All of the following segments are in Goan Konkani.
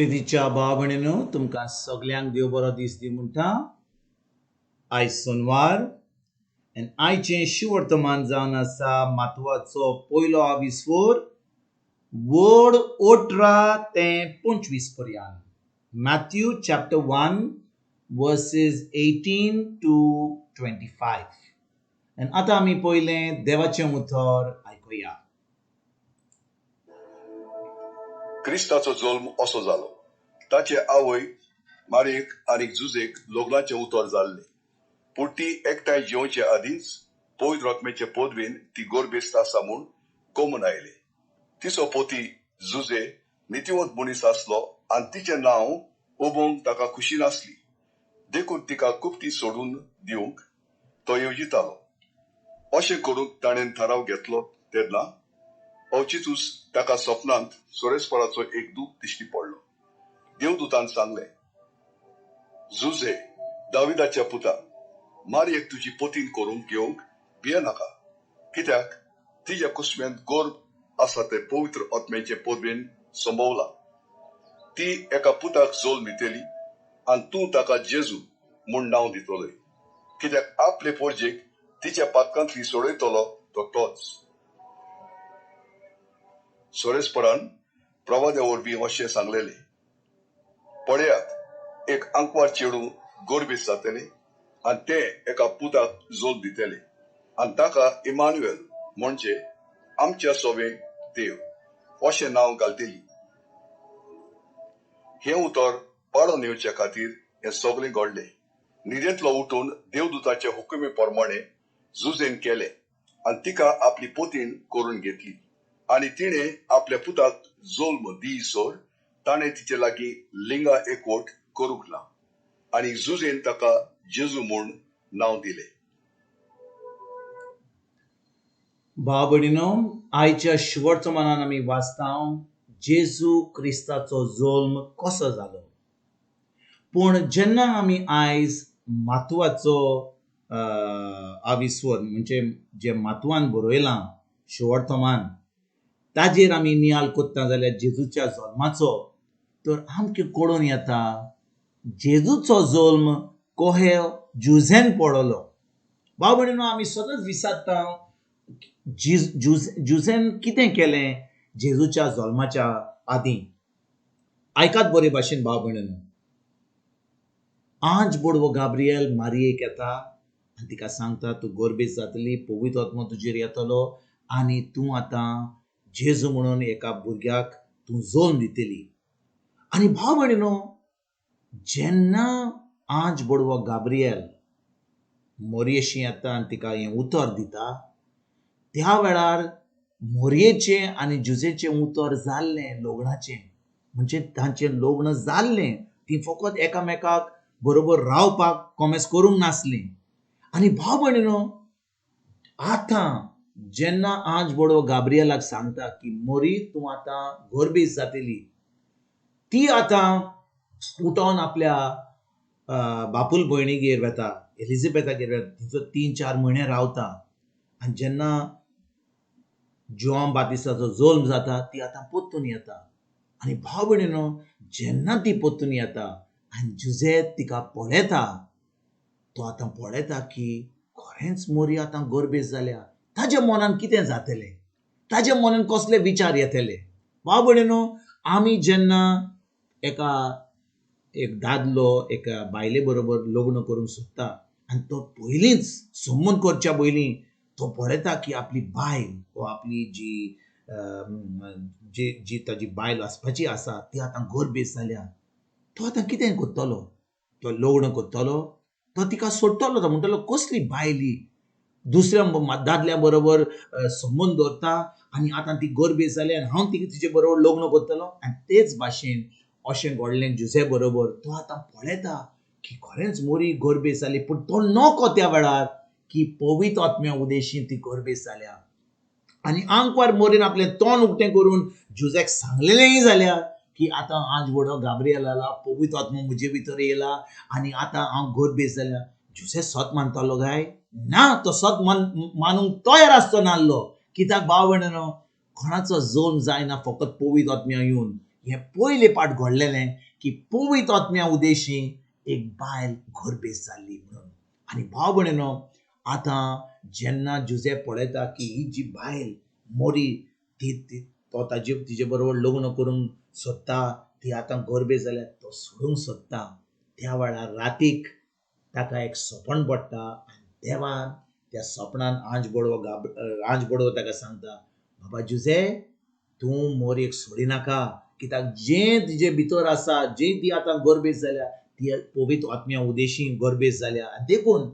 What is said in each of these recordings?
प्रितीच्या भाव भयणीनो, तुमकां सगल्यांक देव बरो दीस दी म्हणटा. आयज सोनवार आनी आयचें शिवर्तमान जावन आसा मातवाचो पयलो आविस्वोर वड 18 ते 25 पर्यंत. Matthew chapter 1 verses 18 to 25. आनी आतां आमी पयलें देवाचें उतर आयकुया. क्रिस्ताचो जल्म असो जालो. ताचे आवय मारयेक आनी जुजेक लग्नाचें उतर जाल्लें. पूण ती एकठांय जेवचे आदींच पवित्र आत्म्याचे पदवेन ती गर्भेस्त आसा म्हूण कमून आयले. तिचो पती जुजे नितिवंत मनीस आसलो आनी तिचें नांव उबोवंक ताका खुशी नासली. देखून तिका कुपती सोडून दिवंक तो येवजितालो. अशें करूंक ताणें थाराव घेतलो तेन्ना अवचितूच ताका सपनांत सोरेस्पराचो एक दूत दिश्टी पडलो. देवदूतान सांगलें, जुजे दाविदाच्या पुता, मारयेक तुजी पतीन करूंक घेवंक भियेनाका, कित्याक तिज्या कुसम्यांत गर्भ आसा तें पवित्र आत्म्याचे पदवेन संभवला. ती एका पुताक जल्म दितली आनी तूं ताका जेजू म्हूण नांव दितलोय, कित्याक आपले पोरजेक तिच्या पातकांतली सोडयतलो तो तोच. सोरेस्परान प्रवाद्या वरवीं अशें सांगलेलें, पळयात, एक आंकवार चेडूं गर्भेस्त जातलें आनी तें एका पुताक जल्म दितलें आनी ताका इमानुएल म्हणजे आमच्या सोवे देव अशें नांव घालतली. हें उतर पाळोन येवचे खातीर हें सगळें घडलें. न्हिदेंतलो उठून देवदूताचे हुकुमे प्रमाणे जुजेन केलें आनी तिका आपली पतीण करून घेतली. आनी तिणें आपल्या पुताक जल्म दिसर ताणें तिचे लागीं लिंगा एकवट करूंक ना. आनी जुजेन ताका जेजू म्हूण नांव दिलें. भाव भयणीनो, आयच्या शिवर्तमानान आमी वाचता जेजू क्रिस्ताचो जल्म कसो जालो. पूण जेन्ना आमी आयज मातवाचो आविस्वर म्हणजे जे मातवान बरयलां शिवर्तमान ताजेर आमी नियाल कोत्ता जाल्यार जेजूच्या जल्माचो, तर आमकां कळून येता जेजूचो जल्म कोहे जुझेन पडलो. भाव भयणीनो, आमी सदांच विचारता जुझेन कितें केलें जेजूच्या जल्माच्या आदीं. आयकात बरे भाशेन भाव भयणीनो, आज बोडवो गाब्रियल मारयेक येता आनी तिका सांगता, तूं गर्भेस्त जातली, पवित्र आत्मो तुजेर येतलो आनी तूं आतां जेजू म्हणून एका भुरग्याक तूं जल्म दितली. आनी भाव भयणीनो, जेन्ना आज बोडवो गाब्रियल मोरयेशी येता आनी तिका हें उतर दिता, त्या वेळार मोरयेचें आनी जुजेचें उतर जाल्लें लग्नाचें, म्हणजे तांचें लग्न जाल्लें, तीं फकत एकामेकाक बरोबर रावपाक कोमेस करूंक नासलीं. आनी भाव भयणीनो, आतां जेन्ना आज बोडवो गाब्रियलाक सांगता की मोरी तूं आतां गर्भेस्त जातली, ती आतां उठोन आपल्या बापूल भयणीगेर वेता, एलिझाबेथागेर वेता, तिचो 3-4 म्हयने रावता. आनी जेन्ना जुआंव बातिस्ताचो जल्म जाता ती आतां परतून येता. आनी भाव भयणीनो, जेन्ना ती परतून येता आनी जुझे तिका पळयता, तो आतां पळयता की खरेंच मोरी आतां गर्भेस्त जाल्या. ताज्या मनान कितें जातलें, ताज्या मनान कसले विचार येतले. भाव भयणीनो, आमी जेन्ना एका एक दादलो एका बायले बरोबर लग्न करूंक सोदता आनी तो पयलींच संबंद करच्या पयलीं तो पळयता की आपली बायल वा आपली जी जी जी ताजी बायल आसपाची आसा ती आतां गर्भेस्त जाल्या, तो आतां कितें करतलो, तो लग्न करतलो, तो तिका सोडटलो. तो म्हणटलो कसली बायल ही, दुसऱ्या दादल्या बरोबर संबंद दवरता आनी आतां ती गर्भेस्त जाली आनी हांव तिचे बरोबर लग्न करतलो. आनी तेच भाशेन अशें घडलें जुझे बरोबर. तो आतां पळयता की खरेंच मोरी गर्भेस्त जाली, पूण तो नको त्या वेळार की पवित्र आत्म्या उदेशी ती गर्भेस्त जाल्या. आनी आंकवार मोरीन आपलें तोंड उक्तें करून जुझेक सांगलेलेंय जाल्यार की आतां आज व्हडो गाब्रियल आला, पवित्र आत्मो म्हजे भितर येयला आनी आतां हांव गर्भेस्त जाल्या. जुझे सत मानतालो काय ना, तो सत मानूंक तयार आसचो नासलो. कित्याक भाव भयणीनो, कोणाचो जल्म जायना फकत पवित्र आत्म्या येवन. हें पयले पाट घडलेलें की पवित्र आत्म्या उदेशी एक बायल गर्भेस्त जाल्ली म्हणून. आनी भाव भयणीनो, आतां जेन्ना जुझे पळयता की ही जी बायल मोरी ती तो ताजे तिजे बरोबर लग्न करूंक सोदता, ती आतां गर्भेस्त जाल्या, तो सोडूंक सोदता. त्या वेळार रातीक ताका एक सपन पडटा आनी देवान त्या सपनान आंज बडवो ताका सांगता, बाबा जुझे, तूं मोरयेक सोडिनाका, कित्याक जें तिजे भितर आसा, जें ती आतां गर्भेस्त जाल्या, ती पवित्र आत्म्या उदेशी गर्भेस्त जाल्या आनी देखून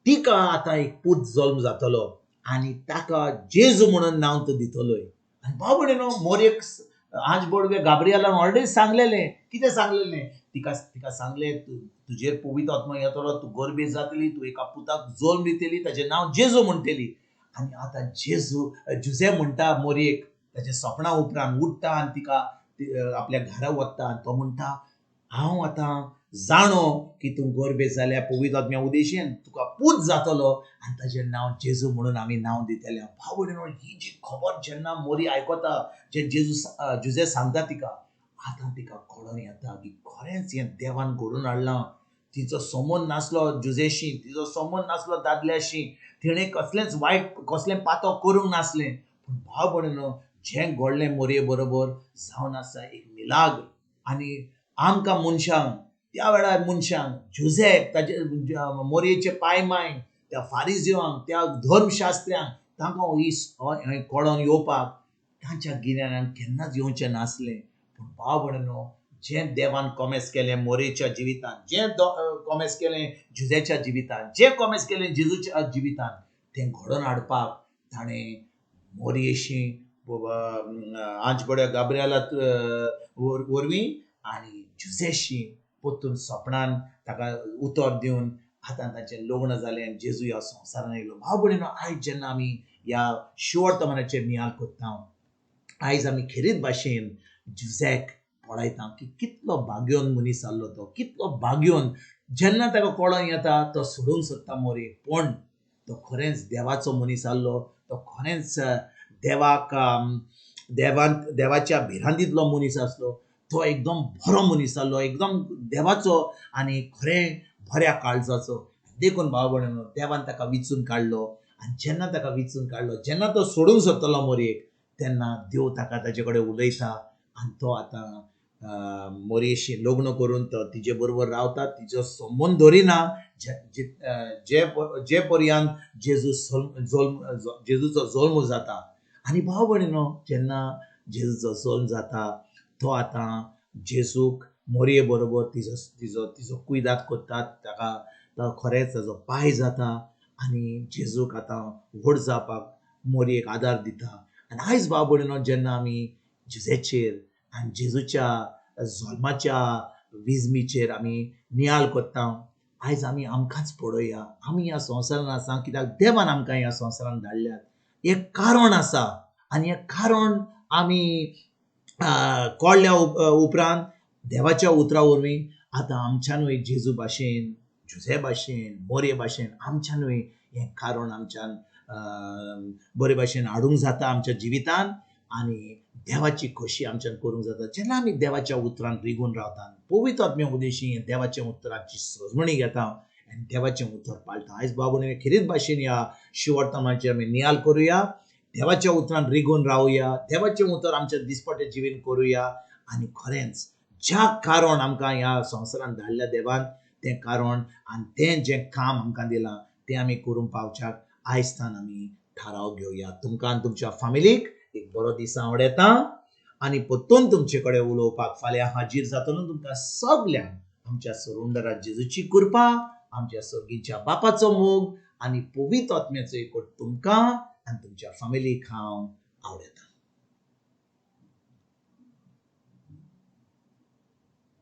तिका आतां एक पूत जल्म जातलो आनी ताका जेजू म्हणून नांव तो दितलोय. आनी भाव भयणीनो, मोरयेक आंज बडवे गाब्रिएलान ऑलरेडी सांगलेलें. कितें सांगलेलें? तिका तिका सांगलें, तुजेर पवित्र आत्मा येतलो, तूं गर्भेस्त जातली, तूं एका पुताक जल्म दितली, ताजें नांव जेजू म्हणटली. आनी आतां जेजू जुझे म्हणटा मोरयेक, ताच्या सपना उपरांत उठ्ठा आनी तिका आपल्या घरा वता आनी तो म्हणटा, हांव आतां जाणो की तूं गर्भेस्त जाल्या पवित्र आत्म्या उदेशीन तुका पूत जातलो आनी ताजें नांव जेजू म्हणून आमी नांव दितले. भाव भयणीनो, ही जी खबर जेन्ना मोरी आयकता, जे जेजू जुझे सांगता तिका, आतां तिका कळोन येता की खरेंच हें देवान घडोवन हाडलां. तिचो संबंद नासलो जुझेशी, तिचो संबंद नासलो दादल्याशी, तिणें कसलेंच वायट कसलें पातक करूंक नासलें. पूण भाव भयणीनो, जें घडलें मोरये बरोबर जावन आसा एक मिलाग्र. आनी आमकां मनशांक त्या वेळार मनशांक जुझेक, ताजे मोरयेचे पाय मांयक, त्या फारिजिवांक, त्या धर्मशास्त्र्यांक, तांकां ही कळोन येवपाक तांच्या गिन्यानान केन्नाच येवचें नासलें. पूण भाव भयणीनो, जें देवान कॉमेस केलें मोरयेच्या जिवितान, जें कॉमेस केलें जुझेच्या जिवितान, जें कॉमेस केलें जेजूच्या जिवितान, तें घडोवन हाडपाक ताणें मोरयेशी आंज बड्या गाब्रिएला वरवीं आनी जुझेशी परतून सपनान ताका उतर दिवन आतां ताचें लग्न जालें आनी जेजू ह्या संवसारान येयलो. भाव भयणीनो, आयज जेन्ना आमी ह्या शिवर्तमानाचेर नियाळ करता, आयज आमी खेरीत भाशेन जुझेक पळयता की कितलो भाग्योन मनीस आसलो तो, कितलो भाग्योन. जेन्ना ताका कळोन येता तो सोडूंक सोदता मोरयेक, पूण तो खरेंच देवाचो मनीस आसलो, तो खरेंच देवाक देवान देवाच्या भिरांतींतलो मनीस आसलो, तो एकदम बरो मनीस आसलो, एकदम देवाचो आनी खरें बऱ्या काळजाचो. देखून भाव भयणीनो, देवान ताका विचून काडलो. आनी जेन्ना ताका विचून काडलो, जेन्ना तो सोडूंक सोदतलो मोरयेक, तेन्ना देव ताका ताजे कडेन उलयता आनी तो आतां मोरयेशी लग्न करून तो तिजे बरोबर रावता, तिजो संबंद दवरिना जे पर्यंत जेजू जेजूचो जल्म जाता. आनी भाव भयणीनो, जेन्ना जेजूचो जल्म जाता, तो आतां जेजूक मोरये बरोबर तिजो तिजो तिजो कुयदाद करता, ताका तो खरेंच ताजो पांय जाता आनी जेजूक आतां व्हड जावपाक मोरयेक आदार दिता. आनी आयज भाव भयणीनो, जेन्ना आमी जेजूचेर आनी जेजूच्या जल्माच्या विजमीचेर आमी नियाळ करता, आयज आमी आमकांच पळोवया, आमी ह्या संवसारान आसा कित्याक देवान आमकां ह्या संवसारान धाडल्यात. एक कारण आसा आनी हें कारण आमी कळ्ळ्या उपरांत देवाच्या उतरा वरवीं आतां आमच्यानूय जेजू भाशेन, जुझे भाशेन, मोरये भाशेन आमच्यानूय हें कारण आमच्यान बरे भाशेन हाडूंक जाता आमच्या जिवितान आनी देवाची खोशी आमच्यान करूंक जाता. जेन्ना आमी देवाच्या उतरान रिगून रावता, पवित्र आत्म्या उदेशी देवाच्या उतराची सजमणी घेता आनी देवाचें उतर पाळटा. आयज बाबू खेरीत भाशेन ह्या शिवर्तमाचेर आमी नियाल करुया, देवाच्या उतरान रिगून रावया, देवाचें उतर आमच्या दिसपट्टे जिवीन करुया आनी खरेंच ज्या कारण आमकां ह्या संवसारान धाडल्या देवान तें कारण आनी तें जें काम आमकां दिलां तें आमी करूंक पावच्याक आयज आमी थाराव घेवया. तुमकां आनी तुमच्या फामिलीक एक बरो दीस आवडटा आनी परतून तुमचे कडेन उलोवपाक फाल्यां हाजीर जातलो. तुमकां सगल्यांक आमच्या सरुंडरा जेजूची कृपा, आमच्या सर्गीच्या बापाचो मोग आनी पवित्र आत्म्याचो एकवट तुमकां आनी तुमच्या फामिलीक हांव आवडटा.